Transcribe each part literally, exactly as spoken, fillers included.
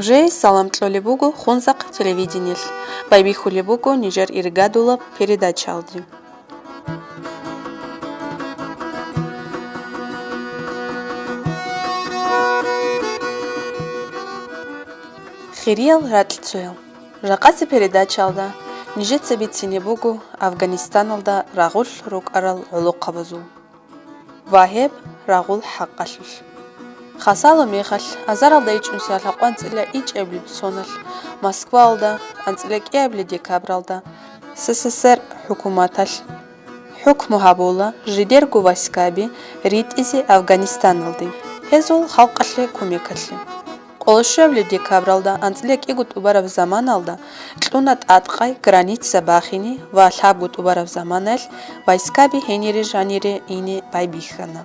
Нужее салам кьолеб буго Хунзахъ телевидениялъ. Байбихьулеб буго нижер иргадулаб передачаялде. Хириял ракьцоял. Жакъасеб передачаялда нижеца бицине буго Афганистаналда рагъулъ рукӀарал гӀолохъабазул ва гьеб рагъул хӀакъалъулъ. Хасало мехалъ, азаралда ичӀнусиялъ анцӀила ичӀабилеб соналъ Москваялда, анцӀила кӀиабилеб декабралда, С С С Р хӀукуматалъ хӀукму гьабула жидерго войскаби ритӀизе Афганистаналде, гьезул халкъалъе кумекалъе. Къоло щуабилеб декабралда анцӀила кӀиго тӀубараб заманалда кьуна тӀадкъай граница бахине ва лъабго тӀубараб заманаялъ войскаби гьенире жанире ине байбихьана.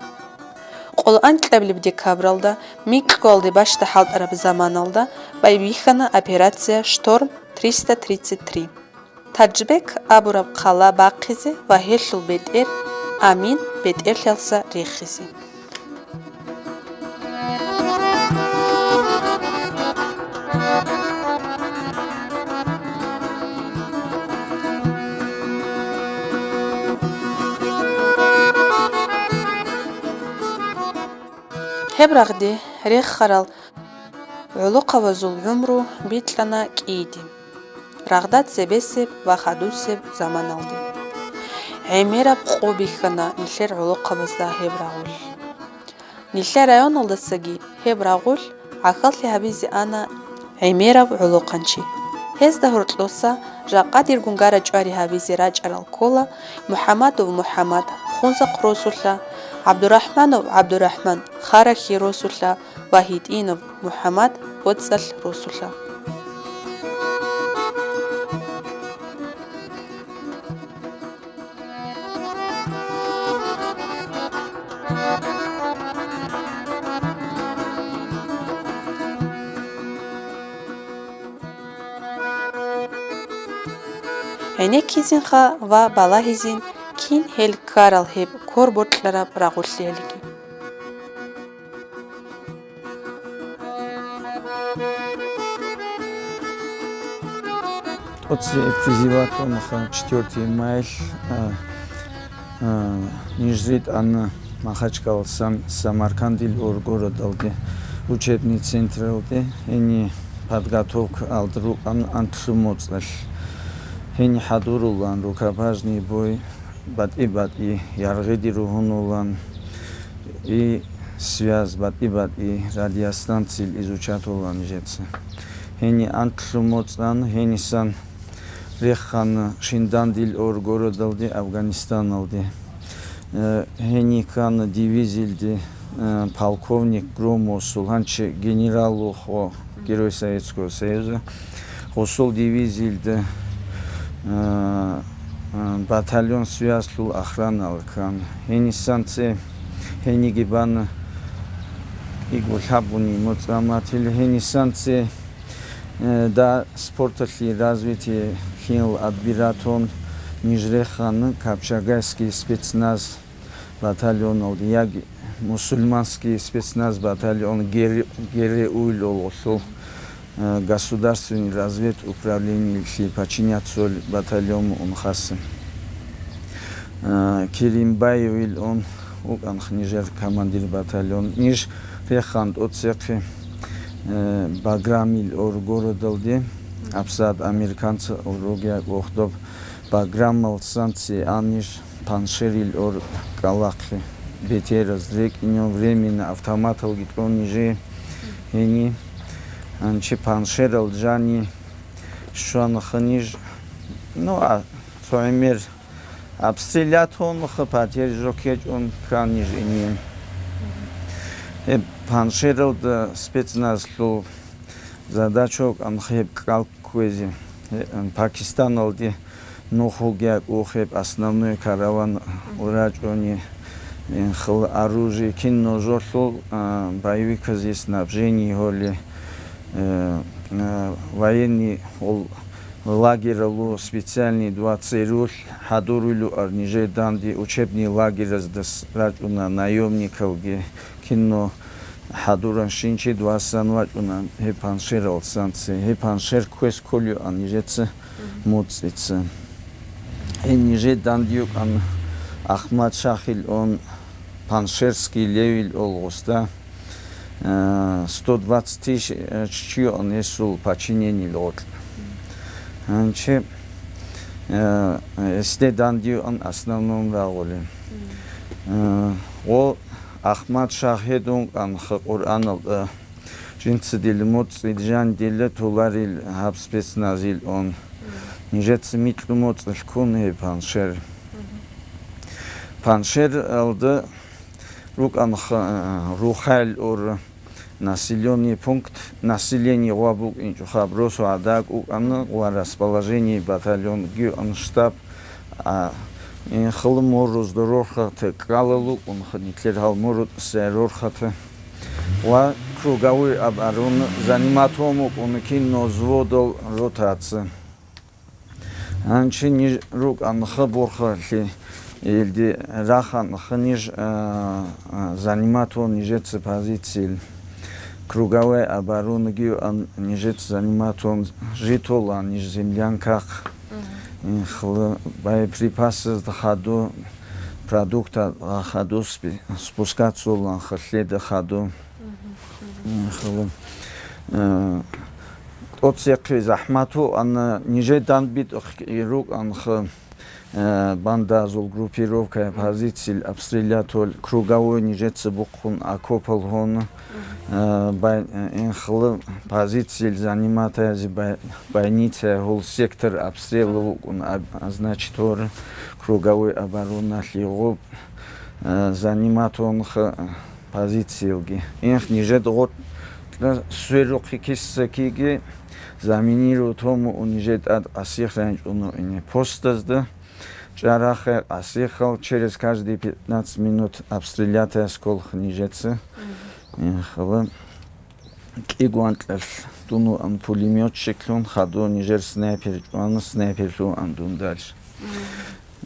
Къоло анкьабилеб декабралда микьгоялде бащда хӀалтӀараб заманалда байбихьана операция «Шторм триста тридцать три». Таджбек абураб хъала бахъизе ва гьелъул бетӀер Амин бетӀерлъиялъа рехизе. Гьеб рагъде рехарал гӀолохъабазул гӀумру бикьана кӀиде. Рагъда цебесеб ва хадусеб заманалде. ГӀемераб къо бихьана нилъер гӀолохъабазда гьеб рагъулъ. Нилъер районалдасаги гьеб рагъулъ гӀахьаллъи гьабизе ана гӀемерав гӀолохъанчи. Гьезда гьоркьоса жакъа диргун гара-чӀвари гьабизе рачӀарал ккола МухӀамадов МухӀамад Хунзахъ росулъа, ГӀабдурахӀманов ГӀабдурахӀман Харахьи росулъа ва ГьитӀинов МухӀамад БоцӀалъ росулъа. ГӀенеккизинха ва балагьизин, кин гьел ккарал гьеб квер бокьараб рагъулъиялги. ТӀоцебе призывать вугоха четвёртого мая, а, а, ниж ритӀана Махачкаласан Самарканд илъ ор городалде, учебный централде, гьениб подготовка алда рукӀана анлъго моцӀалъ. Гьениб хӀадурулан рукопашный бой, батӀи-батӀи яргъиде ругьунулан, и связь, батӀи-батӀи радиостанциялъ изучать гьабулан нижеца. Гьениб анлъго моцӀан, гьенисан рехана Шинданд илъ ор городалде, Афганистаналде. Э, гьениб ккана дивизиялде, э, полковник Громовасул, гьанже генерал вуго, Герой Советского Союза. Гъосул дивизиялда, а, а, батальон связьлъул охранал ккана. Гьенисан цебе гьенибги бана, кӀиго лъабгони моцӀ гьаматил. Гьенисан цебе, э, да, спорталъе развитие лъил отбиратун ниж рехана капчагайский спецназ батальоналде, яги мусульманский спецназ батальон, ГРУ илъ ор гъолъул, э, государственный разведуправлениялъе подчиняться батальон мун хасин. Э, Керимбаев илъ ун вукӀанха нижер командир батальон. Ниж рехана тӀоцехъе, э, Баграм илъ ор городалде, обсад американца урогия гохдоб Баграмалсан цебе ниж Паншер илъ ор кӀкӀалахъе, бетӀераз рекӀинев, временно автоматалги кьун нижее гьениб. Гьанже Паншералде жаниб щванаха ниж, ну, а, цо гӀемер обстрелять гьавунаха, потери жо ккечӀун ккана ниж гьениб. Гьеб Паншералда спецназлъул задача вукӀана гьеб кӀкӀал кквезе. Гье, Пакистаналде нухалги гьакӀухъеб, основной караван рачӀуни, э, хал оружие, кино жолъул, а, боевиказул снабжение гьоли, э, э, военный ол лагералъул специальный двадцать руль хӀадурулев ар нижер данде, учебный лагераздас рачӀуна наемникалги, кино, хӀадуран щинчид васан вачӀуна гьеб Паншералдасанци. Гьеб Паншер кквес кколиуан нижеца моцӀица. Гьеб нижер данде йукӀан Ахмад Шахил он, Паншерский Левил ол гъосда, э, сто двадцать тысяч, э, чиян гьесул подчинениел гъоркь. Гьанчи, э, гьесде данде йукӀан основном рагъули. Э, гъо Ахмад Шахидун кӀанха Къуръаналда, жинца дила моцӀи жан дила толарил гьаб спецназил он. Нижеца микьу моцӀалъ ккун гьеб Паншер. Паншералда рукӀанха, э, Рухайл ор населённый пункт, население гъва букӀинчӀо хаб, росу гӀадакӀ вукӀана ва расположение батальон гиуан штаб, а, инхла морозда рорхата ккалал вукӀунха, нилъер гьал моротӀаса рорхата. Ва круговой оборона заниматун вукӀуна кино взводал ротация. Гьанчи ниж рукӀанха борхалъи илди раханха ниж, а, а, заниматун нижеца позициил. Круговая оборона гиуан нижеца заниматун житола ниж землянках. Инхла боеприпасазда хаду, продукта хаду, спи-, спускаться оланха лъеда хаду. Инхла, э, тӀоцехъе захӀмату ана нижер данбитӀухъ рукӀанха, э, бандазул группировка позициял обстрелятул круговой нижеца бухъун окопал гьона, э, бай-, э, инхла позициял заниматазе бай-, бойница гьул сектор обстрела вукӀун аб-, значит, гьора круговой обороналъе гъоб, э, заниматунха позициялги. Инх нижед гъоркьа сверухъе киса киги заминиру тому у нижед тӀад къасихъ ренчӀуну ине постазда. ЧӀарахъе къасихъал через каждые пятнадцать минут обстрелятая сколх нижеца. Инхла кӀигванкьалъ дун вуан пулемётчиклъун хаду нижер снайпер чӀвана, снайперлъун вуан дун дальше.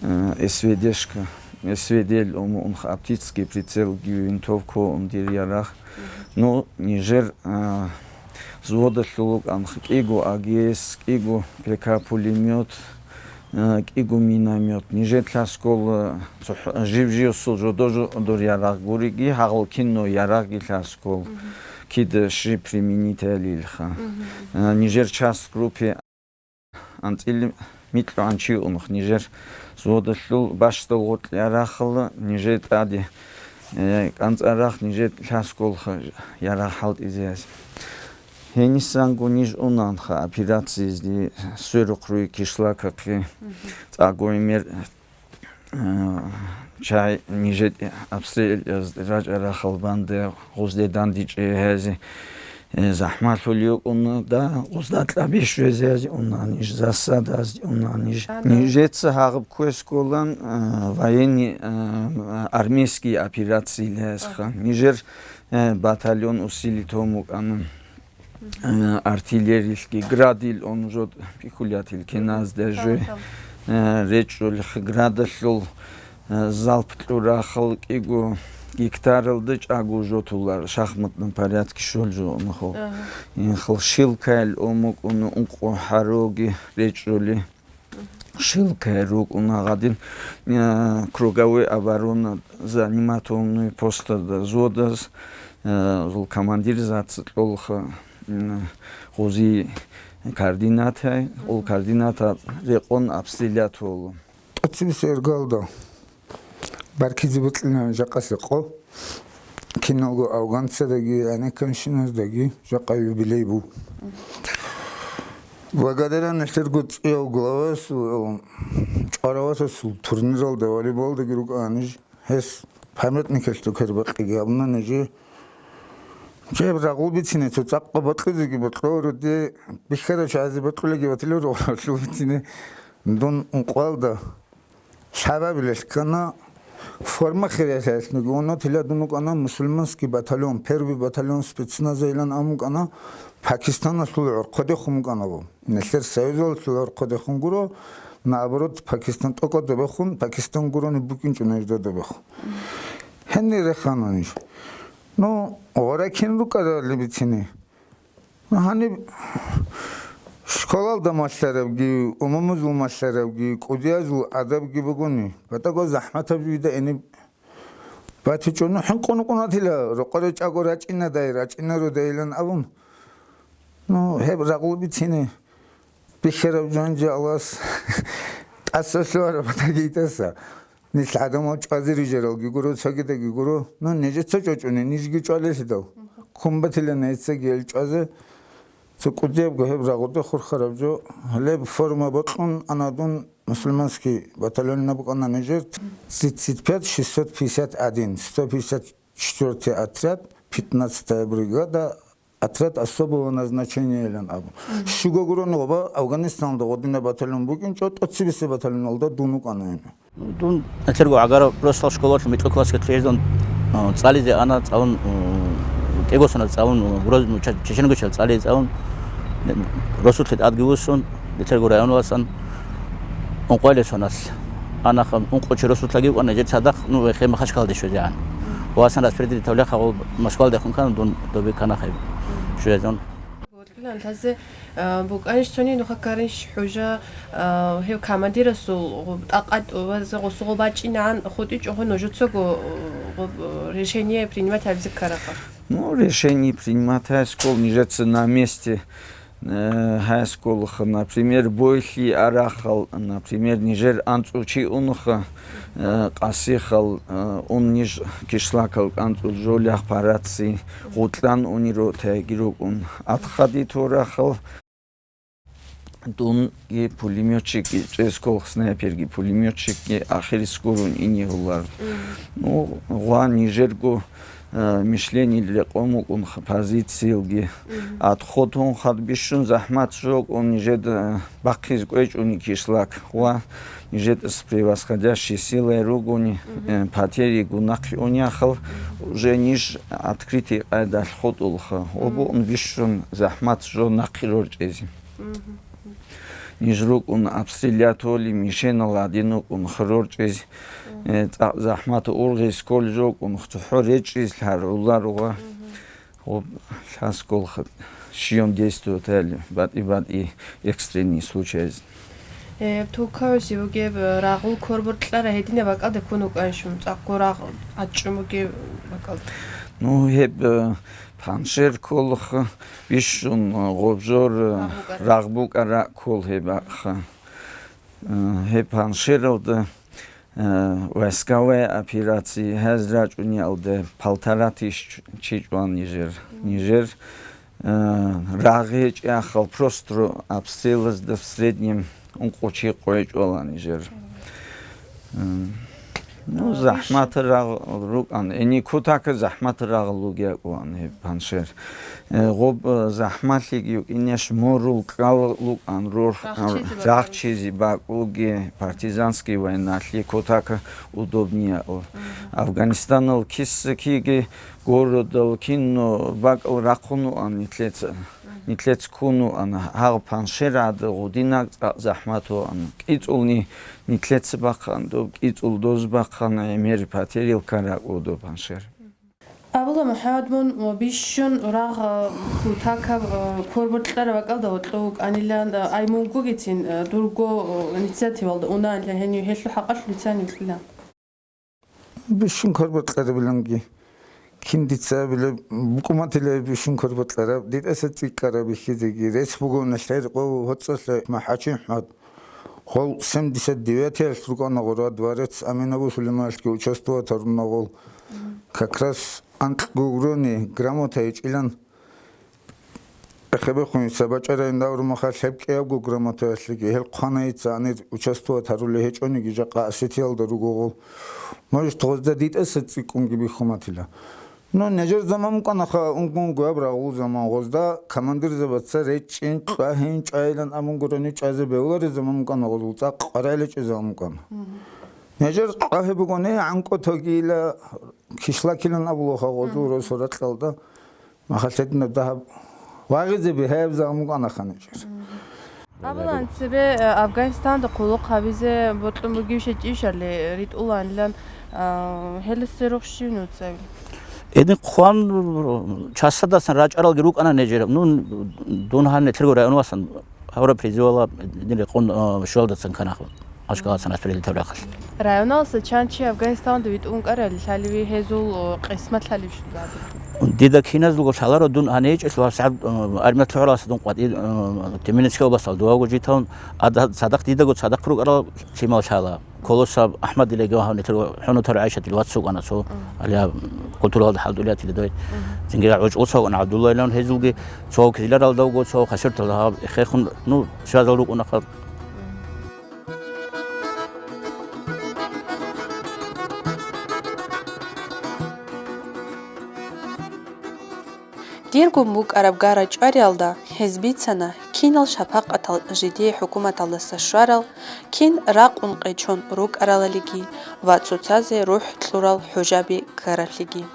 Э, СВДшка, СВД-л омуунха оптический прицел, гьев винтовка ун дир ярагъ. Ну, нижер, э, взводалъул вукӀанха кӀиго АГС, кӀиго ПК пулемёт, э, кӀиго миномёт. Нижер лъаскол, э, цохӀ-, жив-живсул жодо-жодор ярагъ гуриги, гьагъал кино ярагъги лъаскол. Кида щиб применить гьалилха. Э, нижер часть группе анцӀила микьгӀан чи унх нижер взводалъул бащдал гъоркье рахъала нижер тӀаде, э, кӀанцӀарахъ нижер лъасколха ярагъ хӀалтӀизеяс. Гьенисанго ниж унанха операциязде сверухъ руе кишлакахъе, цӀакъго гӀемер Э, чай нижет обстрелаз рачӀарахъал банде гъузде дандичӀей гьази, э, захӀмалъулев ун, да, гъузда кьаби щвезе гьази унаниж, засадаз унаниж. Нижеца гьагъаб квес кколан, э, военный, э, армейский операциялъ гьезха. Нижер, э, батальон усилитон букӀана. Э, артиллерилъги, градил он жо, пикулятил киназда жо, э, речӀчӀулех градалъул, э, залп кьурахъал кӀиго гектаралда чӀаго жо тулар, шахматном порядке щол жо унхо. Инхал шилкайл омукӀун ункъо хӀароги речӀчӀули. Шилкай рукӀуна гъадин, э, круговой оборона занимательный постада взводаз, э, зул командирзаца кьолха, м, гъузи координатай, ол координата рекъон обстрелять волу. ТӀоцебесеб иргалда баркизе бокьилан жакъасеб къо. Киналго афганцадаги, гӀенекканщиназдаги жакъа юбилей буго. Благодаря нилъерго цӀияв главасул, чӀваравасасул турниралда волейболалдаги рукӀана ниж. Гьес памятникалъ тукер бакъиги гьабуна нижее. Жеб рагъул бицине цо цӀакъго бокьизеги бокьоруде, бихьарав чагӀазе бокьулаги батилев рагъулъул бицине дун ункъвалда. Шабабилелъ ккана, форма хириясалъниги унатила дун вукӀана мусульманский батальон, первый батальон спецназайилан ан вукӀана, Пакистаналъул гӀорхъодехун вукӀанабу. Нилъер союзалъул гӀорхъодехун гуро, наоборот, Пакистан тӀокӀаб добехун, Пакистан гурони букӀинчӀо нужда добехун. Гьенир рехана ниж. Ну, гъора кин рукӀарали бицине? Ну, гьаниб школалда малъарабги, умумузул малъарабги, кӀудиязул адабги бугони, батӀаго захӀматаб жуйда гьениб батичӀо. Ну, хӀинкъун-хӀинкъун атила, рокъоре чӀаго рачӀинадай, рачӀинародайилан абун. Ну, гьеб рагъул бицине бихьараб жан-, жан Аллагьас тӀаса лъугьараб батаги тӀаса. Нилъ гӀадамал чӀвазе рижаралги гуро, цогидаги гуро. Ну, нижеца чӀвачӀуни, нижги чӀвалелъидал. Ккун батила нижецаги гьел чӀвазе. Цо кӀудиябго гьеб рагъуда хурхараб жо. Гьалеб форма бокьун ана дун мусульманский батальонна букӀана нижер. Тридцать пять шестьсот пятьдесят один, сто пятьдесят четвёртый отряд, пятнадцатая бригада, отряд особого назначения илан абун. Щуго гуро нугъба Афганистаналда гъодина батальон букӀинчӀо, тӀоцебесеб батальоналда дун вукӀана гьениб. Дун нилъерго гӀагараб росдал школалъ микьу классалъе лъугӀизун, а, цӀализе ана, цӀалун, а, кӀегосанас цӀалун, а, Гроз-, ну, Че-, Чеченгочал цӀализе цӀалун, росулъе тӀадги вуссун, нилъерго районаласан ункъоялде соналъ. Анаха ункъо чи росулъаги вукӀана, нижер цадахъ, ну, вехе Махачкалде щвезегӀан. Васан распределить тавлахъа гъо Москвалдехун ккана, дун добе ккана хай щвезун. Лъазе, а, букӀанищ цони нуха каринщ хӀужа, а, гьев командирасул гъу-, тӀакъат ва гъосугъу бачӀинегӀан хутӀичӀого нужецаго, гъу-, решение принимать гьабизе ккарабха? Ну, решение принимать гьайскул нижеца на месте, э, гьайскулха, например, бойлъи арахал, например, нижер анцӀу чи унха, э, къасихал, э, ун ниж кишлакал кӀанцӀул жолях параци, гъутӀлан уни ротаги рукӀун. Атхъади торахал дунги пулемётчикги, чӀезкол снайперги, пулемётчикги ахирис гурун инигьулар. Ну, гъва нижерго, э, мишленил рекъон вукӀун ха-, позициялги. Атхъо тун хад бищун захӀмат жокӀун нижеда бахъиз кӀвечӀуни кишлак. Гъва нижеда с превосходящей силой ругони, э, потери гунахъе унияхал, уже ниж открытый къайдалъ хутӀулха. Обуун бищун захӀмат жо нахъе рорчӀезе. Ниж рукӀун обстрелять гьоли, мишенал гьадин вукӀун хрорчӀиз, э, цӀакъ захӀмат ургъиз кколел жокӀун, цохӀо речӀчӀиз лъаргӀуларуга. Гъоб лъасколха, щием действовать гьали, батӀи-батӀи экстренный случайз. Э, тукаусев вугеб, э, рагъул корборкьара гьединаб бакӀалде ккун вукӀанщун, цӀакъго рагъ гьачӀун бугеб бакӀалде? Ну, гьеб, э, паншер кколха, бищун, э, гъобжор, э, рагъ букӀара. Рагъ букӀара ккол гьеб бакӀха. Э, гьеб паншералда, э, войсковая операция гьаз рачӀуниялда полтора тысяч чи чӀван нижер. Нижер, э, рагъ гьечӀахал просто обстрелазда в среднем ункъо чи къвечӀвала нижер. Э, ну, а, захӀмат рагъ рукӀан. Эни кутака захӀмат рагъ лугьакӀуан гьеб паншер. Э, гъоб, э, захӀмалъиги юкӀинеш морул кӀал лукӀан рор-, рахчизе бакӀ-, рахчизе бакӀуги партизанский войналъи кутака удобнее. Афганистанал киса-киги городал кино бакӀал рахъун вуан нилъеца. Нилъеца ккун вуан гьагъ паншер гӀада гъудинаг цӀакъ захӀмат вуан. КӀицӀулни нилъеца бахъан доб, кӀицӀул доз бахъан гӀемер потерил ккаракӀу доб паншер. Абула МухӀаммад, мун бищун рагъ, э, кутакаб, э, корборкьара бакӀалда гьоркьов вукӀанилан, э, ай мунгугицин, э, дурго, э, инициативалда унаанила гьенив, гьелъул хӀакъалъулицани вилълъила. Бищун корборкьарабиланги, кин дица абила, букӀуматила бищун корборкьараб, дитӀаса цӀикӀкӀараб бихьизеги, рес буго нилъер къо гьоцӀалъа МахӀачимхӀад. Гъол семьдесят девятый-ялъ рукӀана гъура дворец Амин-абу Сулейманалъги участвовать гьаруна гъол. Как раз анкь гугрони грамота гьечӀилан эхебехун сабачӀарайин даврумаха лъеб кӀиябго грамотаялъеги гьел хъванаица гьанир участвовать гьарулей гьечӀониги жакъа Осетиялда руго гъол. Может, гъозда дитӀаса цӀикӀкӀунги бихьуматила. Ну, нижер заман букӀанаха, унгун гуяб рагъул заман гъозда, командирзабаца речӀчӀин, чӀвагьин, чӀвайилан абун гурани чӀвазе бегьулареб заман букӀана гъозул, цӀакъ къварайличӀеб заман букӀана. Нижер къвагьи бугони, гӀанкӀу тогила, кишлакилан абулаха гъозул росу ракьалда, махалъ гьединаб дагьаб вагъизе бигьаяб заман букӀанаха нижер. Абулан, цебе, э, Афганистанда хъулухъ гьабизе бокьун бугеб щечӀищали ритӀуланилан, а, гьеласе рухс щив нуцаби? Эдин хъван часадасан рачӀаралги рукӀана нижер. Ну, дун гьанир нилъерго районасдасан гьавра призывала дин рекъон, а, щуялдасан кана ашкаласан распределить гьабурахъалъ. Районалдаса чан чи Афганистаналда витӀун вукӀарали лъалеви гьезул, о, къисмат лъалеб щун гьабилеб? Дида киназулго лъаларо дун гьаничӀелъул гьабсагӀат, а, армиялъ гьораласда дун къватӀи, а, Тюменецкий областалда вагъу житаун, ада цадахъ дидаго цадахъ рукӀарал лъимал лъала. Колосов АхӀмадилеги ва гьанир хӀунутар ГӀайшатил вац вукӀана цо, гьале культуралда хӀалтӀулиятиле дой. Цинги гӀучӀуса вукӀана ГӀабдуллагьилан гьезулги, цо Кизиляралдавго, цо Хасирталда гьаб эхерхун, ну, связал рукӀунаха. Диргун букӀараб гара чӀвариялда гьез бицана, кинал шапакъатал жидее хӀукуматалдаса щварал, кин ракъун къечон рукӀаралалиги ва цоцазе рухӀ кьурал хӀужаби ккараблъиги.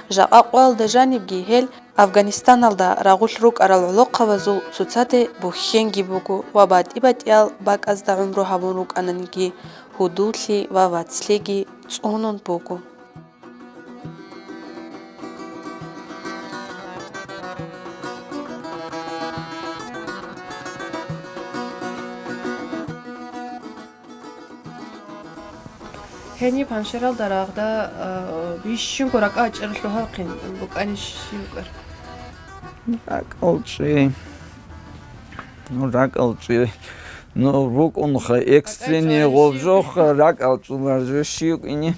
Жакъа къоялда жанибги гьел Афганистаналда рагъулъ рукӀарал гӀолохъабазул цоцаде бухьенги буго ва батӀи-батӀиял бакӀазда гӀумру гьабун рукӀананиги, гьудуллъи ва вацлъиги цӀунун буго. Гьениб Панжшералда рагъда, а, бищунго ракӀа чӀаралъугьалхъин букӀани щиб букӀар? РакӀал чӀи. Ну, ракӀал чӀи. Ну, рукӀунха экстренный гъобжоха, ракӀал чӀуларжо щивкӀини.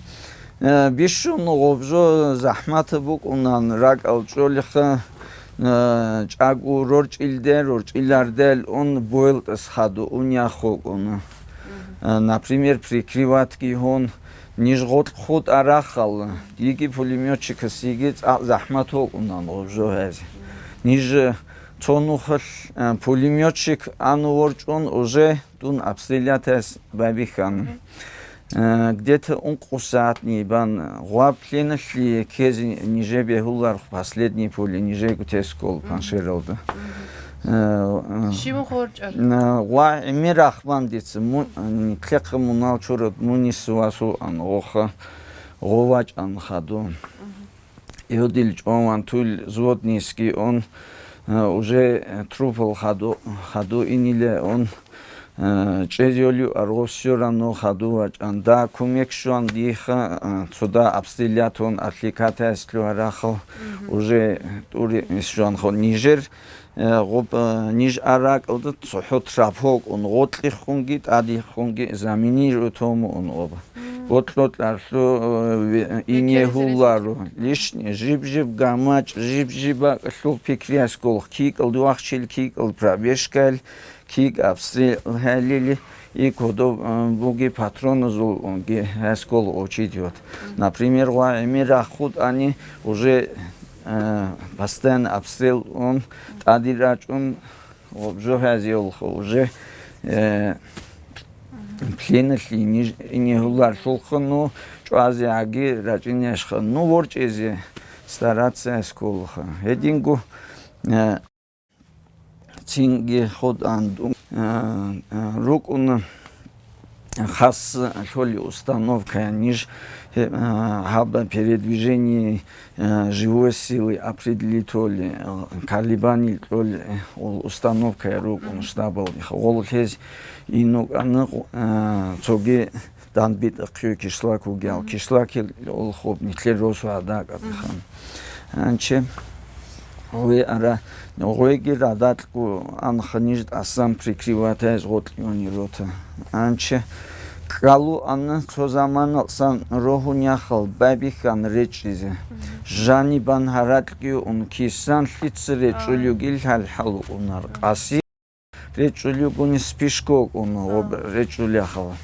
Э, бищун гъобжо захӀмат букӀунан, ракӀал чӀолеха, э, чӀаго рорчӀилде, рорчӀилардел ун бойлтӀас хадуун яхъ вукӀуна. Э, например, прикрыватьги гьун, ниж гъоркь хутӀа рахал, диги пулемётчикас йиги цӀакъ захӀмат вукӀунан гъобжо гьез. Ниж Цо нухалъ, а, пулемётчик ан ворчӀун уже дун обстрелятес байбихьан. Э, где-то ункъо сагӀатни бан гъва пленалъе ккезе нижее бегьулар последний поле, нижего тескол Панжшералда. Э, э, Щивун хъорчӀар? Э, гъва гӀемер рахман дица, му-, нилъехъа мунал чурат мунис васул ан гъоха, гъов вачӀан хадув. Иудил чӀван ван туил взводнийский он, э, уже, э, трупал хаду, хаду иниле он, э, чӀезиолю аргъо всё равно хаду вачӀан. Да, кумек щван диха, э, цода обстрелять он, отвлекать лъугьа рахал, уже тӀури щван хо. Нижер, э, гъоб, э, ниж аракьалда цохӀо трап гьокӀун, гъоркьихъунги, тӀадихъунги, заминир утому ун оба. Гъоркьо-гъоркьарлъу, э, ве-, ине гьуларо. Лишни жиб-жиб гамачӀ, жиб-жиб бакӀалъул пикри аскӀолх, кикӀал вахчил, кикӀал пробежкал, кик обстрел гьалили, и кодоб, э, буги патроназулги аскӀол очидиот. Например, гъва гӀемер рахутани уже, э, постоянно обстрел ун, тӀади рачӀун, Гъоб жо хӀязиялха уже, э, пленалъе ниж-, ине гьуларлъулха, ну, чӀвазе гӀаги рачӀинешха, ну, ворчӀизе стараться аскӀолха. Гьединго, э, цинги хутӀан, э, э, рукӀуна. Хас лъоли установкая ниж, э, гьаб передвижение, э, живой силы определитоли, э, колебаний кьоли, э, ол установкая рукӀун штабал. Гъол лъез инукӀана, э, цоги данбитӀахъе кишлак вугел. Кишлакил ол хоб нилъер росу гӀадакӀадаха. Анче гъой ара, гъойги радалъго анха ниж тӀасан прикрыватайз гъоркьиони рота. Анче ккалу ана цо заманалсан рогьун яхал байбихьан речӀчӀизе. Жанибан гьаракьги ун кисан лъица речӀчӀулюгил хӀалхӀал унар къаси. РечӀчӀулигуни спишкок ун гъоб речӀчӀулехъала.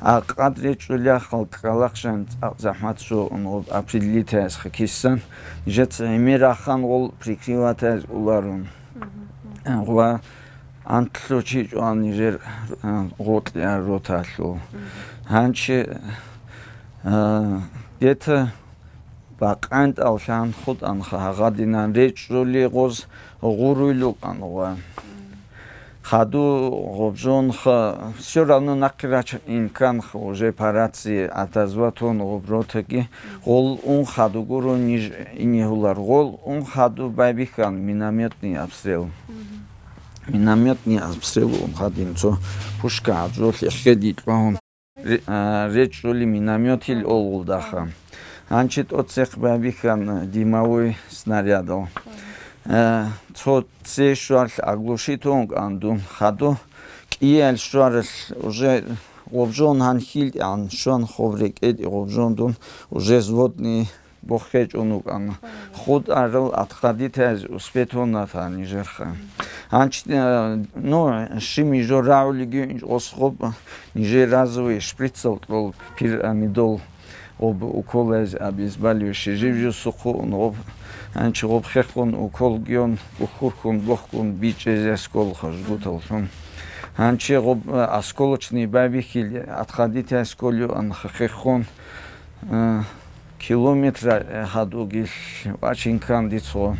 Акъад речӀчӀулехъал ккалахъ жан цӀакъ захӀмат жо ун гъоб определитайсха кисан, жец гӀемер ахан гъол прикрыватайз уларун. Ва антлъо чи чӀван нижер, а, гъоркьяр роталъул. Гьанчи, а, где-то бакъантӀал лъан хутӀанха гьагъадинан речӀчӀули гъоз гъуруйлу къан гъва. Хаду гъоб жонха, всё равно нахъе рач инканха, уже по рации отозвать гъоб ротаги, гъол ун хаду гуро ниж инегьулар, гъол ун хаду байбихьан минометный обстрел. Минометный обстрел ун хадин цо пушка гьабжолъи хеди кьвагьун. Ре-, а, речӀчӀули минометил олгъулдаха. Гьанчи тӀоцехъ байбихьан димовой снарядал. Э, цо цей щвалъ оглушитун кӀан дун. Хаду кӀиялъ щваралъ уже гъобжон гьанхьилтӀигӀан щван хоб рекӀеде гъобжон дун уже взводный бохъечӀун вукӀана. Худ арал отходитайз успеть гьуна та нижерха. Гьанч, э, ну, щими жо рагӀулиги инчӀосхоб нижер разовый шприцал кьол пирамидол гъоб уколайз обезболивающий жив-жив сухъун гъоб. Гьанч гъоб хехун уколгион, бухурхун, бохкун, бичӀчӀезе сколха жгуталлъун. Гьанчи гъоб, э, осколочный байбихьил отходитайз кколиоан хехун. Э, километра, э, гьадугил вачин ккан дицо.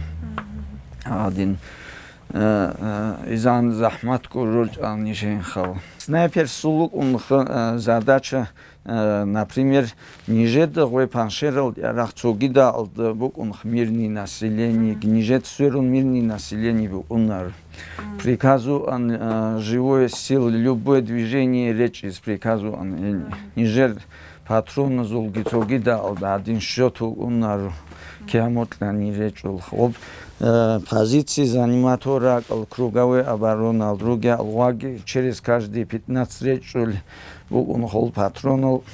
Гьадин, э, э, изан захӀмат гурручӀан ниженхал. Снайпер сулукъун х-, э, задача, э, например, нижеда гъве паншерал ярах цогида алда букӀун х-, мирный население, нижед сверун мирный население букӀунар. Приказу ан, э, живое сила, любое движение речӀиз приказу ан, э, нижер патроназулги цогида алда гьадин счёт вукӀунару, киямутлъани речӀул. Гъоб, э, позиции заниматора кӀал круговой обороналал ругел гъваги через каждые пятнадцать речӀчӀул букӀун хол патронал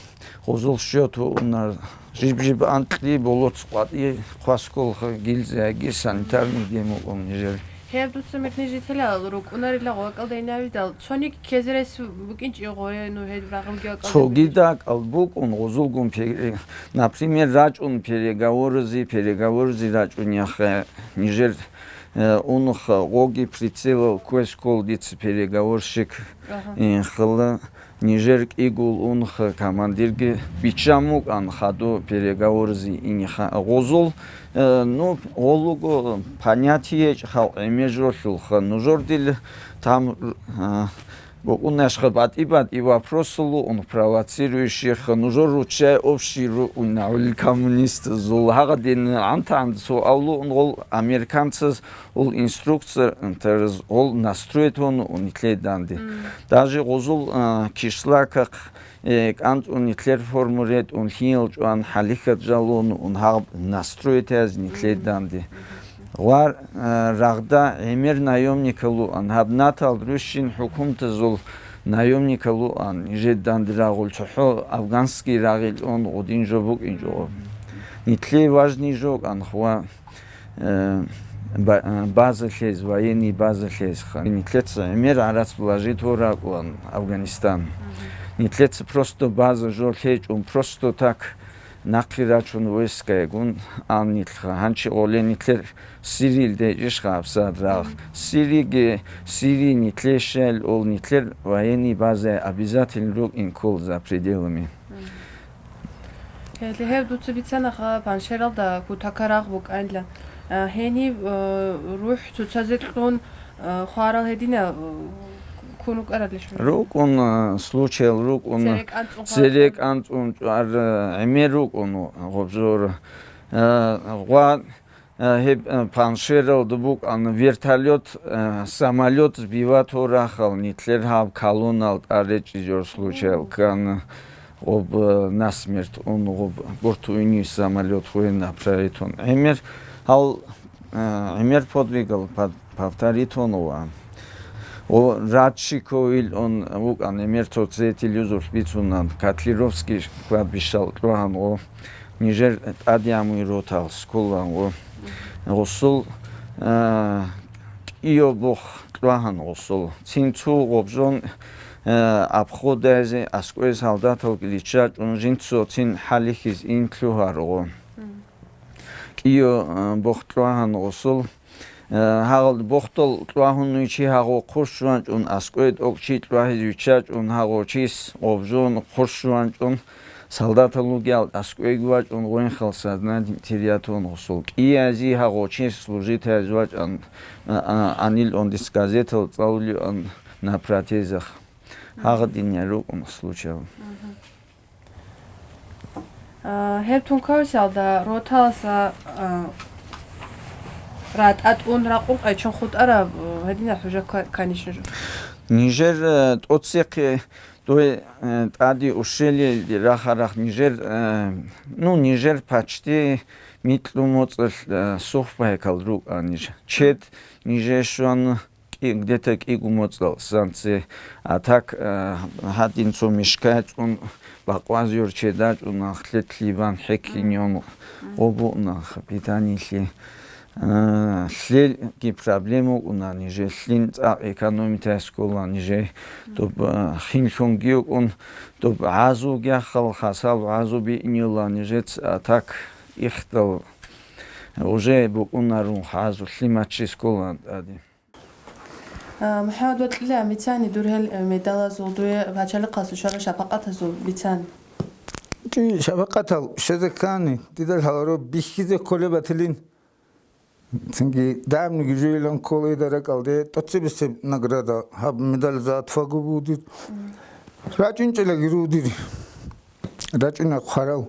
гъузул счёт вукӀунар. Жиб-жиб анкьи болоц къватӀи хъвасколха гилзаги санитарный дем вукӀун нижер. Гьеб дуца мирный жителал рукӀунарила гъвакӀалда инавидал, цониги ккезерес букӀинчӀи гъоре ну гьеб рагъулги вакӀалда. Цогида кӀал букӀун гъузулгун пе-, например, рачӀун переговорзи, переговорзи рачӀун яхъе нижер, э, унха гъоги прицелал квескол дица переговорщик, ага, инхла. Нижер кӀигул унха командирги биччан вукӀан хаду переговорзи иниха. Гъузул, э, ну, гъолуго понятиечӀ халкъ гӀемер жолъулха. Нужер дил там, э, букӀунашха батӀи-батӀи вопросулу ун провоцирующих. Нужер руччай общий руинагӀули коммунистазул. Гьагъадин гӀантан суаллу ун гъол американцаз Ул инструкция, м, терз, ул настроить гьун ун итлъей данде. Мгм. Даже гъузул, а, кишлакахъ, э, кӀанцӀун итлъер форму ретӀун, лъиял чӀван, хӀалихьат жалун ун гьаб настроить гьазин итлъей данде. Мгм. Гъвар, а, рагъда гӀемер наёмникалуан, гьаб натал рущин хӀукумтазул наёмникалуан, жед данде рагъул цохӀо афганский рагъил ун гъудин жо букӀин жо. Мгм. Нитлъей важный жо кӀан хва. Э, ба-, э, база лъез, военный база лъезха. Нитлъеца гӀемер гӀарац блажит гьоракӀуан Афганистан. Мгм. Нитлъеца просто база жо лъечӀун, просто так нахъе рачун войскаягун ан нитлъха. Гьанчи гъоле нитлъер Сириялде ишха абсадрал. Мгм. Сириги, Сирии нитлъешал ол нитлъер военный база обязательно рукӀин ккол за пределами. Мгм. Гьеле гьев дуца бицанаха, паншералда кутакарагъ букӀайла. А, гьениб, а, рухӀ цоцазе кьун, а, хварал гьедина, а, ккун рукӀаралищ? РукӀун, а, случаял рукӀун, церекӀан цӀун церек анцӀун чӀвар, а, гӀемер рукӀун гъобзор. А, гъва Э, гьеб, э, паншералда букӀан вертолёт, э, самолёт сбивать гьорахъал нитлъер гьаб колоннал тӀаречӀизор случаял ккана, гъоб, э, насмерть ун, гъоб бортуйни самолёт хвей направить ун. ГӀемер гьал, э, гӀемер подвигал пад-, повторить ун ва. О, Радчиковил он вукӀан, гӀемер цоцетил юзулъ бицунан, Котлеровский кладбищал кьвагьан, о, нижер тӀадямуй ротал скулан, о, гъусул, а, кӀио бох кьвагьан гъусул. Цин цу гъобжон, а, обходазе аскӀвез солдатал риччачӀун жинцо цин хӀалихьиз ин лъугьар, о. КӀио, а, бох кьвагьан гъусул. Э, гьагъал бохдал кьвагьунуй чи гьагъо хъурщванчӀун, аскӀове тӀокӀ чи кьвагьиз виччачӀун, гьагъо чис гъобжун хъурщванчӀун, солдатал ругел аскӀовеги вачӀун, гъвенхал сознание терять ун гъусул. КӀиязи гьагъо чис служитайз вачӀан, а, а, анил он дис газетал цӀалулиан, на протезах. Гьагъадин рукӀун случай. А, гьеб тункаусиялда роталаса, а, ратӀа тӀун ракъун къечон хутӀараб, а, гьединаб хӀужа ка-, канищ нуж? Нижер, э, тӀоцехъе дой, э, тӀаде ушелиялде рахарах нижер, э, ну, нижер почти микьу моцӀалъ, э, сухбайкал рукӀа ниж. Чед нижер щван кӀи-, где-то кӀиго моцӀал санце, а так, э, гьадин цо мешкай цӀун бакъваз йорчедачӀуна, хлетлъи бан хӀеккиньон, обуъна, питаниялъе, э, лъелги проблема вукӀуна, нижелъин цӀакъ экономитай скола, нижей доб, э, хинлъунги вукӀун, доб гӀазуги ахал хасал гӀазу биънила нижец, а так ихдал уже букӀунарун гӀазу лъимачи скола тӀаде. А, МухӀаммад, вакьилан бицани дур гьел, э, медалазул дуе пачалихъасул щварал шапакъатазул бицани. Чи шапакъатал щвезе ккани, дида лъаларо бихьизе кколеб батилин. Цинги давниги жуйилан кколейда ракӀалде тӀоцебесеб награда, гьаб медаль за отвагу бугодир. РачӀунчӀелаги ругодир. РачӀуна хъварал.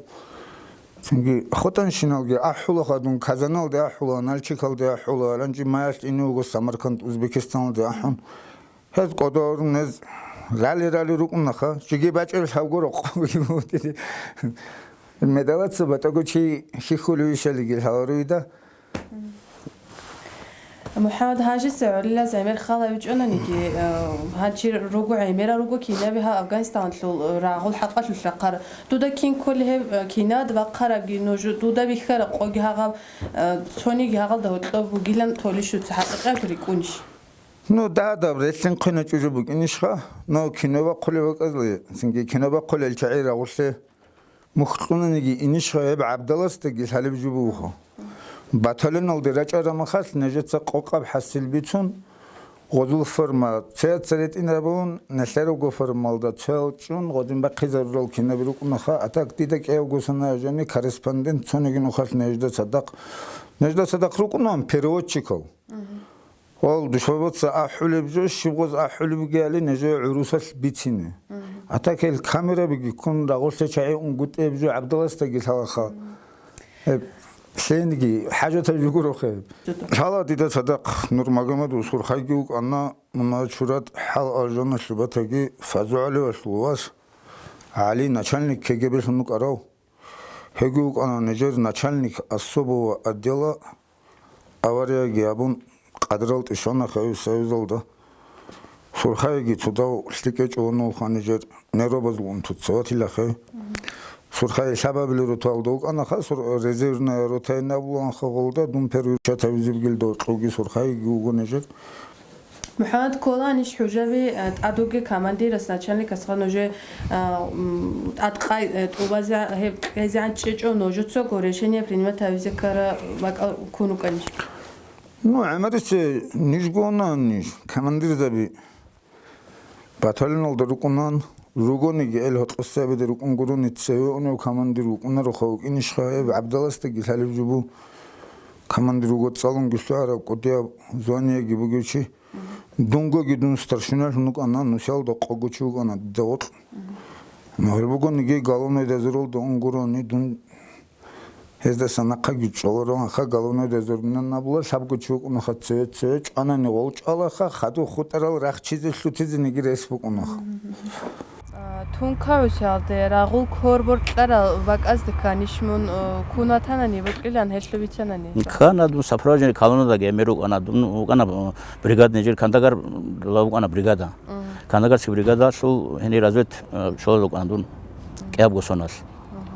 Цинги хутӀанщиналги ахӀула хадун, Казаналде ахӀула, Нальчикалде ахӀула, гьанже маялъ ине вуго Самарканд, Узбекистаналде ахӀун. Гьез кӀодорун, гьез рали-рали рукӀунаха, жеги бачӀарал гьавго рокъовги вутири. Медалаца батӀаго чи хьихьулев ишалиги лъаларуйда. МухӀаммад, гьанжеса гӀолилаз гӀемер хал гьавичӀонаниги, э, гьанчи руго гӀемерал руго кинаби гьаб Афганистаналъул, э, рагъул хӀакъалъулъ рахъарал. Дуда кин кколеб гьеб, э, кинад бахъарабги нуж, дуда бихьараб къоги гьагъаб, э, цониги гьагъалда гьоркьоб бугилан толищуца хӀакъикъат рикӀкӀунищ? Ну, дагьадаб релълъин хъвена чӀужу букӀинищха? Ну, кино бахъулев вакӀазлъи, цинги кино бахъулел чагӀи рагъулъе. Мухь кьунаниги инищха гьеб гӀабдаласдаги лъалеб жо буго. Батальоналде рачӀараб мехалъ нижеца къокъаб хӀасил бицун, гъозул форма цеяца ретӀинабун, нилъерго формалда цоял чӀун, гъодин бахъизарурал кинаби рукӀунаха, а так дида кӀиявго сана жани корреспондент цониги нухалъ нижда цадахъ, нижда цадахъ рукӀунан переводчикал. Гьал душманбаца ахӀулеб жо, щиб гъоз ахӀулеб бугеали нижее гӀурусалъ бицине. А так гьел камерабиги ккун рагъулъе чагӀи унгутӀеб жо гӀабдаласдаги лъалаха. Гьеб лъениги хӀажатаб жо гурохъе. Лъала дида цадахъ Нурмагомедов Сурхайги вукӀана, муна чурат хӀал алжаналъуб батаги ФазугӀалиевалъул вас ГӀали начальник КГБ-лъун вукӀарав. Гьевги вукӀана нижер начальник особого отдела. Аварияги гьабун, къадрал тӀишана Союзалда. Сурхайиги цодав лъикӀ гьечӀо вунулха нижер, неробазул унтуца ватилахъе. Сурхайи лъабабилел роталда вукӀанаха, сур-, резервная ротайин абулаанха гъолда, дун первый чатабизеб гилда кьуги Сурхайиги вуго нижер. МухӀаммад, кколанищ хӀужаби, э, тӀадуги командирас, начальникас ха нужее, э, м, тӀадкъай, э, тӀубазе гьеб кьезегӀан чӀечӀо, нужецаго решение принимать гьавизе ккара бакӀал ккун вукӀанищ? Ну, гӀемерисе ниж гуна, ниж, командирзаби, батальоналда рукӀунан, ругониги эл гьоркьосабида рукӀун гурони цеве унев командир вукӀунароха вукӀинищха, гьеб гӀабдаласдаги лъалеб жо бу. Командир вуго цӀалунги лъугӀараб кӀудияб званиеги бугев чи. Дунгоги дун старшиналъун вукӀана, нусиялда къого чи вукӀана дида гъоркь. Гьел буго ниги головной дозоралда ун гурони, дун гьездаса нахъаги чӀоларо, аха головной дозорнан абула, лъабго чи вукӀунаха цеве-цеве, чӀванани гъол чӀвалаха, хадув хутӀарал рахчизе лъутизе ниги рес букӀунаха. А, тункаусиялде рагъул кор-бор кьарал бакӀазде кканищ мун, э, ккун ватанани, бокьилан гьелъу бицанани? Ккана дун сопровождение колоннадаги гӀемер вукӀана, дун вукӀана, э, бригада нижер Кандагар, ла вукӀана бригада. Мгм. Кандагарский бригадалъул гьенир развед, э, щолел вукӀана дун кӀиябго соналъ. Мгм.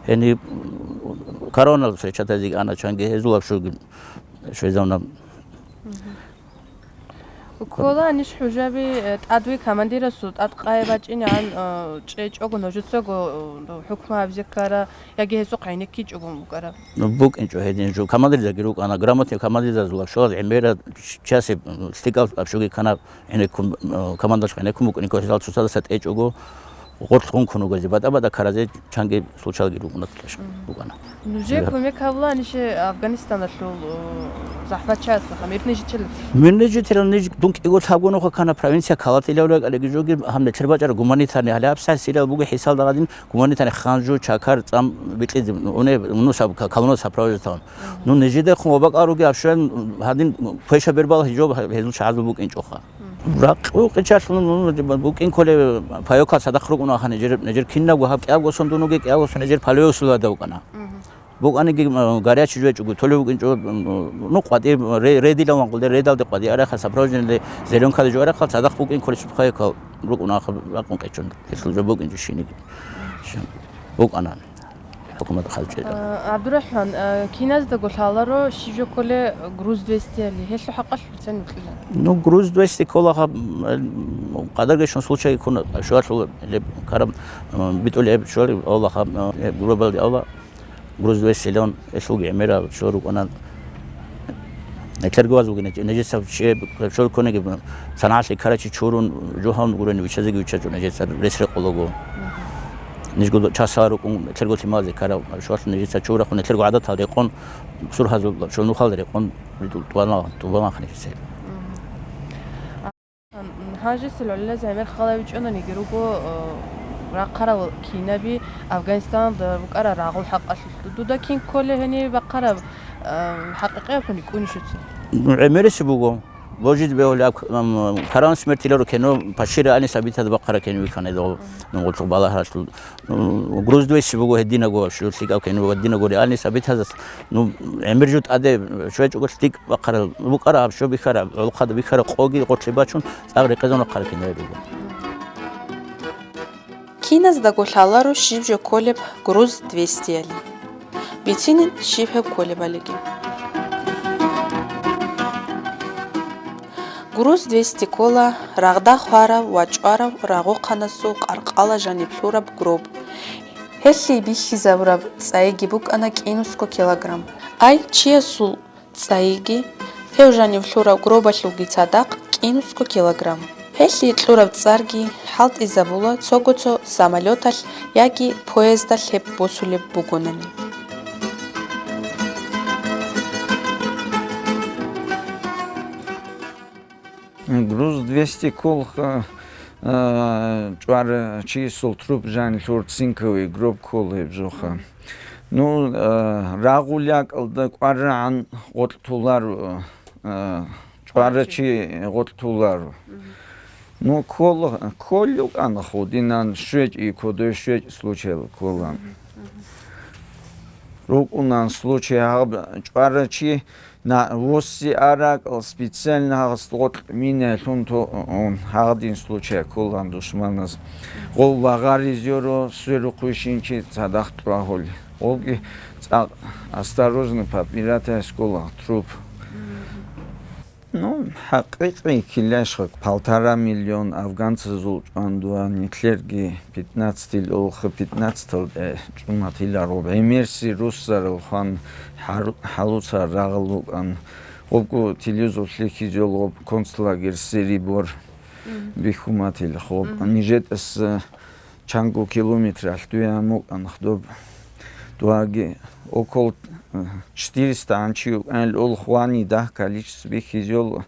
Гьениб, м, коронал встречатазе ана чанги гьезул абшуги щвезавна. Мгм. Кколанищ хӀужаби, э, тӀадви командирасул тӀадкъай бачӀинегӀан, э, чӀечӀого, нужецаго, э, хӀукму гьабизе ккара, яги гьесухъ гӀенеккичӀого букӀара? Ну, букӀинчӀо гьедин жо. Командирзаги рукӀана, грамотный командирзазул абшугьаз гӀемерал часе, м, лъикӀал абшуги ккана, гӀенеккун, э, командалъ гӀенеккун букӀинго, гьезал цоцазда тӀечӀого, гъорлъ гъункун вугозе, батӀа-батӀа каразе чанги случайги рукӀуна, букӀана. Нужее кумек гьабуланище Афганистаналъул, э, ЗахӀматчияцаха, мирный жителяцаха. Мирный жителал ниж дун кӀиго лъабгонаха ккана провинция Калат илавлаг, алиги жоги гьанна нилъер бачӀара гуманитарный, гьале гьабсагӀат Сириялъ буго хӀисалда гьадин гуманитарный ханжу, чакар, цӀам бикьизе, уне, ну, саб-, ка-, колонна сопровождать тавун. Ну, нижидехун ва бакӀаруги абшоян гьадин квеша бербал гьижо гьезул чагӀазул букӀинчӀоха. Ракъу къичалъун, ну, букӀин кколеб паёкал цадахъ рукӀунаха нижер, нижер кинабго гьаб кӀиябго сон дунуги, кӀиябго сон нижер палеосулада вукӀана. БукӀаниги, м, горячий жо гьечӀого, толев вукӀинчӀо, м, ну, къватӀи, ре-, редилан ванкъулде, редалде къватӀи арахъа, сопровождениялде, зеленкаде жо арахъа, цадахъ букӀин кколесухъе ккол рукӀунаха, ракъун къечун, гьелъул жо букӀинчӀо шиниги. БукӀана. ХӀукумат хъалчӀела. А, ГӀабдурахӀман, а, киназдаго лъаларо щиб жо кколе груз двести али. Гьелъул хӀакъалъулъ цен вукьила? Ну, груз двести кколаха, м, къадаргечун случай ккун, шуалъул леб караб, м, битӀулеб, шуал авлаха, м, гурабалде авла, груз двести леон, гьелъулги гӀемерал шуал рукӀана. Нилъерго ваз бугин, нижеца чӀе, чорконеги, санагӀалъи карачи чурун, жугьун гурени вичазеги вичачӀо нижеца рес рекъолаго. Нижго часала рукӀун, нилъерго лъималазе ккарав, шуалъ нижеца чурахъун, нилъерго гӀадатал рекъон, сурхӀазул, шо нухал рекъон, ритӀул тӀубана, тӀубана нижеца. Гьанжесел гӀолилаз гӀемер халавичӀонаниги руго, э, рахъарал кинаби Афганистаналда рукӀарал рагъул хӀакъалъулъ. Дуда кин кколей гьениб бахъараб, э, хӀакъикъиябгъуни кӀунищуца? Ну, гӀемериси буго. Божиз бегьулеб, ам, караван смерти леро кино, почти реальный событияда бахъараб кино вихьана дов, ну, гъуллъухъ балагьаралъул. Ну, груз двести буго гьединаго, щу лъикӀав кино, гьединаго реальный событияздас, ну, гӀемер жо тӀаде, щвечӀого лъикӀ бахъарал, букӀараб, що бихьараб, гӀолохъада бихьараб къоги гъорлъе бачун, цӀакъ рекъезавун бахъараб кино буго. Киназдаго лъаларо щиб жо кколеб груз двести али. Бицинин щиб гьеб кколебалиги. Груз двести ккола рагъда хварав ва чӀварав рагъухъанасул къаркъала жаниб лъураб гроб. Гьелъие бихьизабураб цӀайги букӀана кӀинусго килограмм. Ай чиясул цӀайги, гьев жанив лъурав гробалъулги цадахъ кӀинусго килограмм. Гьелъие кьураб цӀарги хӀалтӀизабула цого-цо самолеталъ яги поездалъ гьеб босулеб бугонани. Груз двести кколха, а, чӀварав чиясул труп жанив лъур цинковый гроб ккола гьеб жоха. Ну, а, рагъул якӀалда кӀварагӀан гъоркь толаро, а, чӀварав чи гъоркь толаро. Ну, ккол-, кколев кӀана худинан щвечӀи, кодой щвечӀ случайла кколан. РукӀунан случай гьаб чӀварав чи На, восси аракьал специально гьагъас гъоркь минаялъун то-, он, гьагъадин случай кколан душманас. Гъов лагъаризе йоро, сверухъ вищинчи цадахъ тӀвагьули. Гъовги цӀакъ осторожно подбирать гьай ккола труп. Ну, хӀакъикъи килищха, полтора миллион афганцазул чӀван дуан, нилъерги пятнадцатил олха, пятнадцатал, э, чӀуматиларо. ГӀемерси руссарал хван хӀару-, хӀалуцар рагъал вукӀан. Гъобго телевизорлъи хьизел гъоб концлагерь Серибор бихьуматил гъоб. НижетӀас, э, чанго километралъ дуе гьамукӀан худоб. Дуаги около, э, четыреста анчи юкӀанил ул хвани дагь количество бихьизел,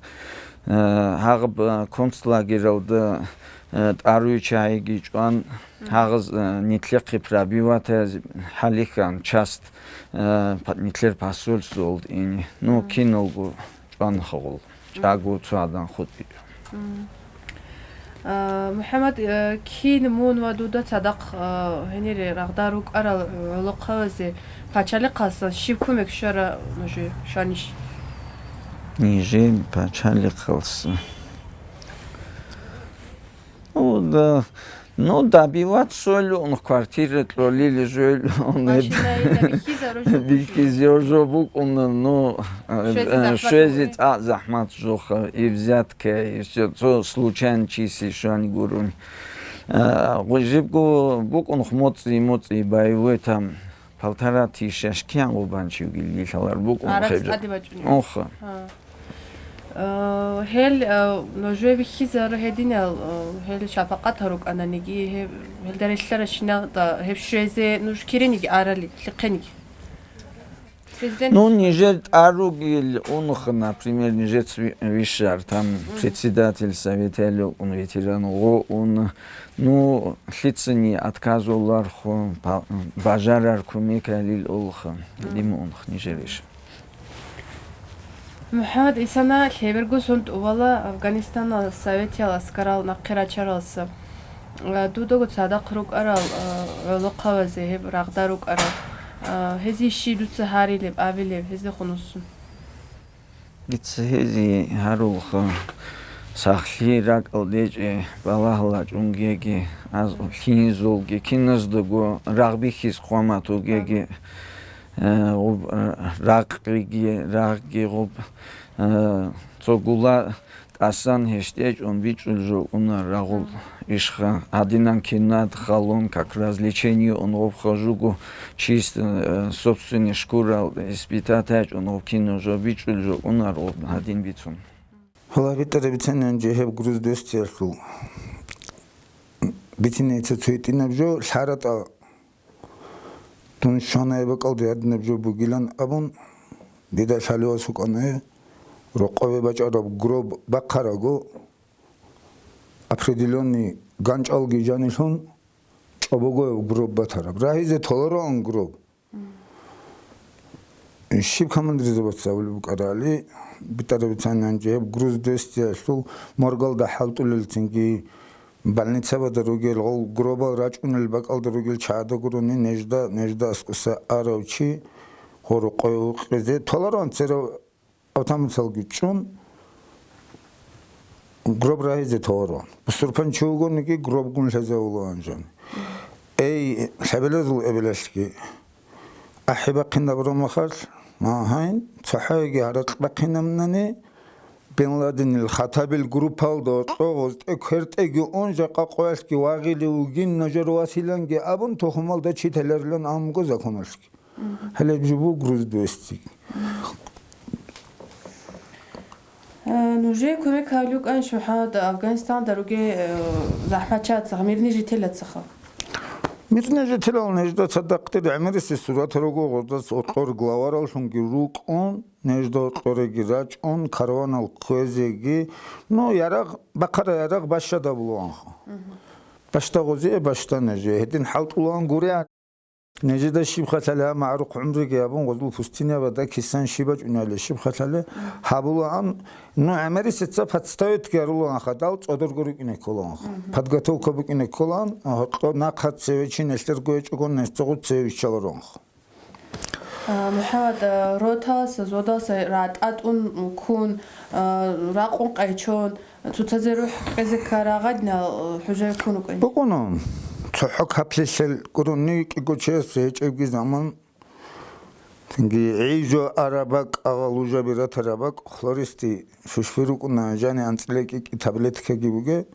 э, гьагъаб, э, концлагералда, э, тӀаруй чагӀиги чӀван, гьагъаз, э, нитлъехъе пробивать гьази хӀалихьан часть, э, па-, нитлъер посольстволда ини. Ну, киналго чӀван хагъул. ЧӀаго цо гӀадан хутӀи. А, МухӀаммад, э, кин мун ва дуда цадахъ, э, гьенире рагъда рукӀарал гӀолохъабазе пачалихъалсан щиб кумек щвара нужее, щванищ? Нижее пачалихъалсан. Ну, да, ну, добивать сойлун, квартира кьолил жойлун, машина инда бихьизару жо бихьизар жо букӀун, ну, э, щвезе э, захӀмат щвезе бугеб. ЦӀакъ захӀмат жоха, и взятка, и всё, цо случайно чиси щвани гурун. Э, гъужибго букӀун моцӀи, моцӀи боевой там. Полтора тысяча киян гъубанчивги лилалар букӀун. Аракь хъеб-, цӀаде бачӀунеб? Оха. Гьа. Э, гьел, э, нужее бихьизару гьединал, э, гьел шапакъат гьарукӀананиги, гьеб, гьелда релълъаращинал, э, гьеб щвезе нуж кириниги арали, лъихъениги? Президент. Ну, нижер тӀаругил унха, например, нижец ви-, вишар, там председатель совета лукӀун, ветеран гъо ун, ну, лъицани отказуларху, па-, бажарар кумекалил улха, дим унх нижер вишар. МухӀаммад Исана лъеберго сон тӀубала Афганистана советиял аскарал нахъе рачаралса. Дудаго цадахъ рукӀарал, а, гӀолохъабазе гьеб рагъда рукӀарал, а, гьезие щиб дуца гьарилеб, абилеб, гьездехун вуссун? Дица гьезие гьарулха, сахлъи ракӀалде чӀей балагьлъи чӀунгеги, аз лъизулги, киназдаго рагъ бихьиз хъвамат вугеги, э, гъуб, э, ракъиги, рагъги гъуб, э, цогула тӀасан гьештӀечӀун бичӀчӀул жо уна рагъул ишха. Гьадинан кинад халун, как раз лечение унгъубха жуго чисто, э, собственный шкурал испытать гьачӀун гъуб кино жо бичӀчӀул жо уна рагъуб гьадин бицун. Гьала битӀараб бицани гьанже гьеб груз двестиялъул. Бицинейца цо гьитӀинаб жо лъаратӀа. Дун щванай бакӀалде гьадинаб жо бугилан абун, дида лъалевас вукӀана, рокъове бачӀараб гроб бахъараго, определённый ганчӀалги жанилъун, чӀобогояб гроб батараб. Рагьизе толароан гроб. Щиб командирзабаца абулеб букӀарали, битӀараб бицани гьанже гьеб груз двестиялъул моргалда хӀалтӀулел цинги, больницабада ругел гъол гробал рачӀунел бакӀалда ругел чагӀада гурони нежда, нежда аскӀоса арав чи гъорокъое вукъизе толароан церав автомобилалги чӀун, гроб рагьизе толароан. Бусурпан чи вугониги, гробгун лъазавулаан жан. Эй, лъабилазул эбелалъги, ахӀи бахъинаб ромахалъ, магьайн, цохӀояги гьаракь бахъинабнани, Бен Ладенил хатабил группалда кьогъоз тӀе-квертӀеги ун, жакъа къоялъги вагъилев вугин нужер василанги абун, тухумалда чи теларилан амго законалъги. Гьеле жубу груз двести. Э, нужее кумек гьабулукӀан шухӀат Афганистанда руге, э, захӀмачацаха, мирный жителацаха. Мирный жителал нежда цадахъ дир гӀемериси сурат руго гъоздац окьор главараллъунги рукӀун, нежда окьореги рачӀун, караванал кквезеги, ну, ярагъ, бахъара ярагъ бащада булуанха. Бащда гъозие бащда неже, гьедин хӀалтӀулаан гури. Нежеда щиб халъали гьаб магӀрухъ гӀумруги гьабун, гъозул пустынябада кисан щиб бачӀунали щиб халъали гьабулаан, ну, гӀемерисеца подставитги гьарулаан хадал цӀодорго рукӀине кколаанха. Подготовка букӀине кколаан, гьоркьо нахъа цеве чи нелъерго гьечӀого несцогъу цеве виччалароанха. А, МухӀаммад, а, роталаса, зодаласа ратӀатӀун ккун, а, ракъун къайчон, Цоцазе рухӀ кьезе ккарагъадинал хӀужаяккун рукӀин. БукӀуна, цохӀо каплилъел гурони кӀиго чияс гьечӀебги заман. Цинги гӀижо араб бакӀ, агъа лужаби ратараб бакӀ, хлористи шушби рукӀуна, жани анцӀила кӀикӀи таблеткаги буге.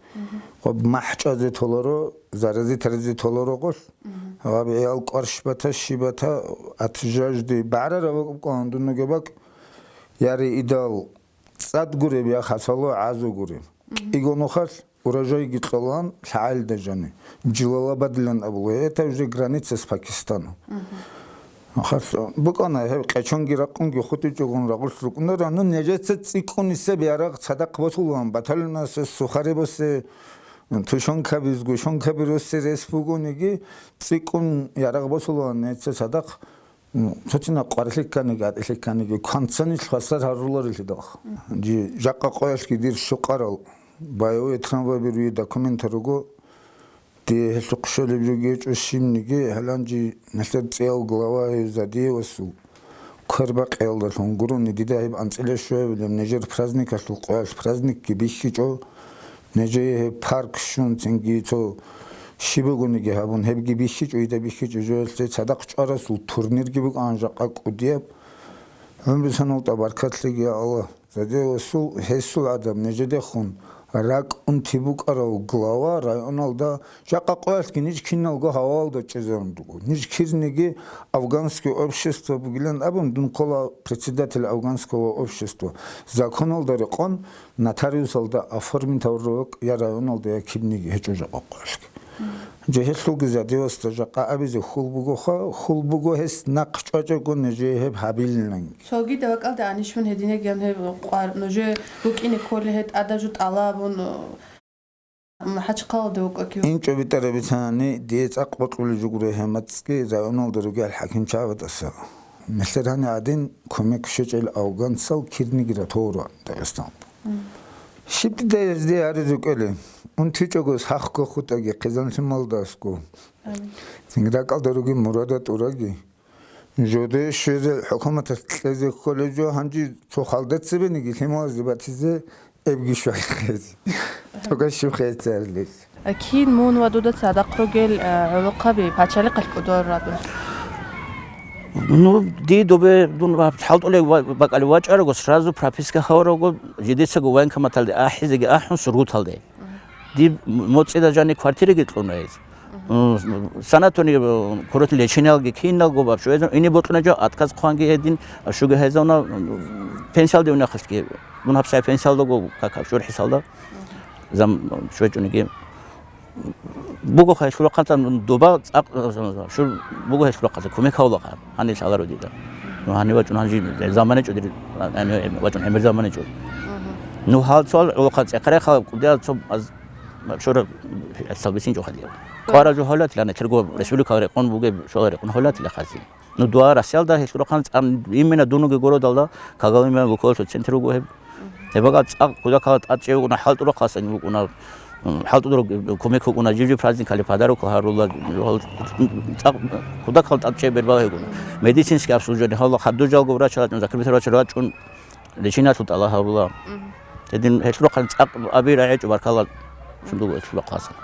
Гъоб махӀчӀазе толаро, заразитаризе толаро гъолъ. Гъаб гӀиял кӀварш бата, щиб бата, атжажди багӀарараб бакӀ букӀана дунаги бакӀ. Яри идал цӀад гуреб я хасало гӀазу гуреб. КӀиго нухалъ урожайги кьолаан лъагӀалда жани, Джилалабадлъан абула, это уже граница с Пакистаном. Нухалъ букӀана гьеб къечонги ракъунги хутӀичӀогун рагъулъ рукӀунара, ну, нежеца цӀикӀкӀунисеб ярагъ цадахъ босулаан, батальонасеб, сухаребасе, тушенкаби, сгущенкаби россе рес бугониги, цӀикӀкӀун ярагъ босулаан нежеца цадахъ. Цоцина къварилъи кканиги, гьатӀилъи кканиги, кванцанилъ хвасар гьаруларелъидалха. Жи жакъа къоялъги дир щукъарал боевой трамвайби руе документал руго, дие гьелъухъ щолеб жо гьечӀо щибниги, гьалан жи нилъер цӀиял глава Задиевасул квербакъиялдалъун гурони дида гьеб анцӀила щуабилеб нижер праздникалъул къоялъ праздникги бихьичӀо. Нижее гьеб парк щун, цинги цо щиб бугониги гьабун, гьебги бихьичӀо, ида бихьичӀо, жоялъе цадахъ чӀварасул турнирги букӀан жакъа кӀудияб. ГӀумру санал тӀа баркатлъиги, Аллагь. Задевасул, гьесул гӀадаб, нижедехун ракӀ унти букӀарав глава районалда жакъа къоялъги ниж киналго гьавалда чӀезарун руго. Ниж кирниги афганский общество бугилан абун, дун ккола председатель афганского общества. Законалда рекъон, нотариусалда оформить гьавураб бакӀ я районалда, я кибниги гьечӀо жакъа къоялъги. Жо гьелъулги Задевасда жакъа абизе хьул бугоха, хьул буго гьес нахъ чӀвачӀого нужее гьеб гьабилилан. Цогида бакӀалда анищун гьединегиян гьеб къвар нужее букӀине кколей гьеб тӀадаб жо тӀалабун, м, ХӀачхъалалда вукӀа кив. ИнчӀо битӀараб бицани, дие цӀакъ бокьулеб жо гуро гьеб мацӀги районалда ругел хӀакимчагӀбатаса. Нилъер гьанир гӀадин кумек щвечӀел афганцал кирниги ратура Дагъистаналда. Щиб дида гьезде гьаризе кӀолеб? УнтичӀого сахго хутӀаги хъизан лъималдасго. Цинги ракӀалда ругин мурада тӀураги. Жоде щвезе хӀукуматалъ кьезе кколеб жо гьанже цо халда цебениги лъималазе батизе эбги щвалихъезе. Тога щиб хъезе гьарилез. Кин мун ва дуда цадахъ ругел, а, гӀолохъаби пачалихъалъ кӀодор радун? Ну, ди добе дун ва-, хӀалтӀулеб ва-, бакӀалде вачӀарого, сразу прописка гьаварого, жидецаго военкоматалде ахӀизеги ахӀун Сургуталде. Диб м-, моцӀида жани квартираги кьуна гьез. М, санатони, э, курут лечениялги киналго вообще гьезун, ине бокьуна жо, отказ хъванги гьедин, щуги гьезуна, м, пенсиялде унахалъги. Дун гьабсагӀат пенсиялдаго, как, щур хӀисалда. Зам, щвечӀониги. Буго хай хьулахъалда, доба цӀакъ, щур буго хай хьулахъалда, кумек гьавулахъа, гьанил лъаларо дида. Ну, гьанив вачӀун гьанжи замана чӀодир, гьанив вачӀун гӀемер замана чӀо. Ну, гьал цо гӀолохъа цӀехъарай хал кӀудиял цо аз, щура, гьесабисин чӀухадияв. Квара жо гьавлатила, нилъерго республикал рекъон бугеб, щола рекъон гьавлатила хъаси. Ну, дуа Россиялда гьелъул рахъан цӀар именно дунуги городалда, Кагалин вуколлъу центр вуго гьеб. Гьеб бакӀал цӀакъ кудакал тӀадчӀев вукӀуна, хӀалтӀура хъасан вукӀуна, м, хӀалтӀудур кумек вукӀуна, жив-жив праздникалде подарок гьарула, гьал цӀакъ кудакал тӀадчӀев бербал гьегуна. Медицинский обслуживание, гьалла хаддужалго врач рачӀун, закрытый врач рачӀун, лечениялъул тӀала гьабула. Гьедин гьелъул рахъан цӀакъ аби рагӀичӀо баркала, сундуго гьелъул рахъасан.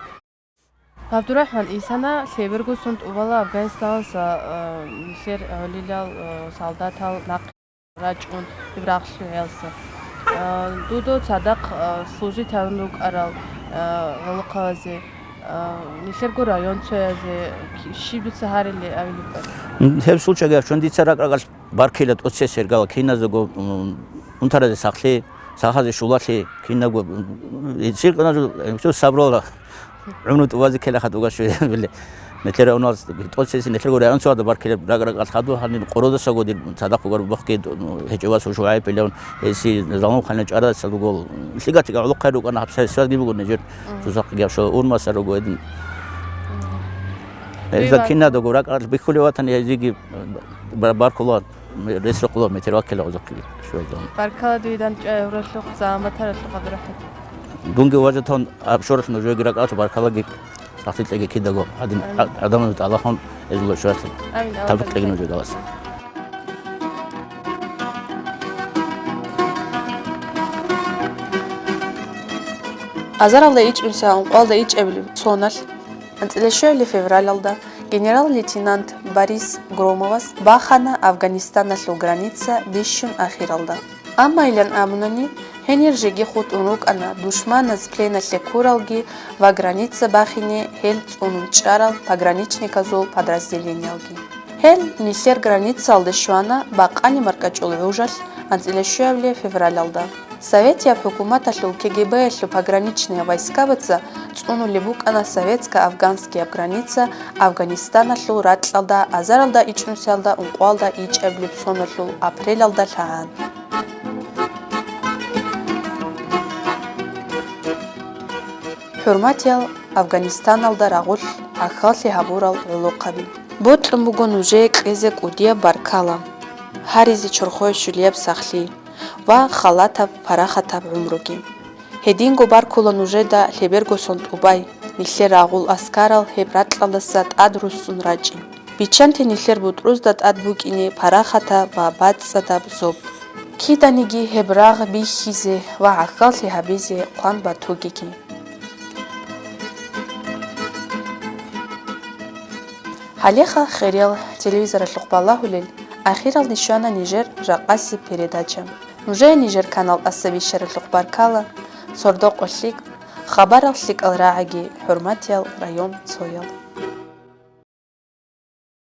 ГӀабдурахӀман, исана лъеберго сон тӀубала Афганистаналъа, э, нилъер гӀолилал, э, солдатал нахъ рачӀун ибрагълъугӀелса. Э, дуда цадахъ, э, служить гьарун рукӀарал, э, гӀолохъабазе, э, нилъерго районцоязе ки-, щиб дуца гьарилли абилеб? Гьеб случайги гьаб чон дица ракӀ-ракӀалъ баркила тӀоцес гьергала киназего, м, унтаразе сахлъи, сахазе щулалъи, кинаго, м, цӀикӀкӀуна жо, э, жо сабрала. ГӀуну тӀубазе ккела хадуга щвезабиле. Нилъер унал тӀоцеси нилъерго районцода баркила ракӀ-ракӀалъ хаду, гьанир къородасаго дир цадахъ бугар бухъги, ну, гьечӀевас ХӀушугӀай пилевун, гьесие залму хъана чӀарасал ругол. Лъигатига гӀолохъай рукӀана гьабсагӀат садги буго нижер. Мгм. Сусахъги гьабшала урмаса руго гьедин. Мгм. Гьезда кинадаго ракӀалъ бихьулев ватани гьезиги бар-, баркула. Ресрухъула метер ваккила гъузухъе шугьайдан. Баркала дуе дандчӀвай гьуралъухъ, заман батаралъухъ, ГӀабдурахӀман. Дунги важатан абшуралъ нужеги ракӀалъ баркалаги сахлъи кьеги кидаго гьадин. Амин. А-, адамазда Аллагьун эзула шураслъи. Амин. Аллагь тавфикъ кьеги разилъи. Нужегалас. Азаралда ичӀнуса ункъоялда ичӀабилеб соналъ, анцӀила щуабилеб февралалда генерал-лейтенант Борис Громовас бахана Афганистаналъул граница бищун ахиралда. Амма, илан абунани, гьенир жеги хутӀун рукӀана душманаз пленалъе ккуралги ва граница бахине гьел цӀунун чӀарал пограничниказул подразделениялги. Гьел нилъер границалде щвана бакъани маркӀачӀул гӀужалъ анцӀила щуабилеб февралалда. Советияб хӀукуматалъул КГБ-ялъул пограничные войскабаца цӀунулеб букӀана советско-афганскияб граница Афганистаналъул ракьалда азаралда ичӀнусиялда ункъоялда ичӀабилеб соналъул апрелалда лъагӀан. ХӀурматиял Афганистаналда рагъулъ гӀахьаллъи гьабурал гӀолохъаби! Бокьун буго нужее кьезе кӀудияб баркала, гьаризе чорхое щулияб сахлъи ва халатаб, парахатаб гӀумруги. Гьединго баркула нужеда лъеберго сон тӀубай, нилъер рагъул аскарал гьеб ракьалдаса тӀад руссун рачӀин. Биччанте нилъер бутӀрузда тӀад букӀине парахатаб ва бацӀцӀадаб зоб. Киданиги гьеб рагъ бихьизе ва гӀахьаллъи гьабизе хъван батугеги. Гьалеха, хириял телевизоралъухъ балагьулел, ахиралде щвана нижер жакъасеб передача. Нужее нижер канал тӀаса бищаралъухъ баркала, сордо-къо лъикӀ, хабарал лъикӀал рагӀаги, хӀурматиял районцоял.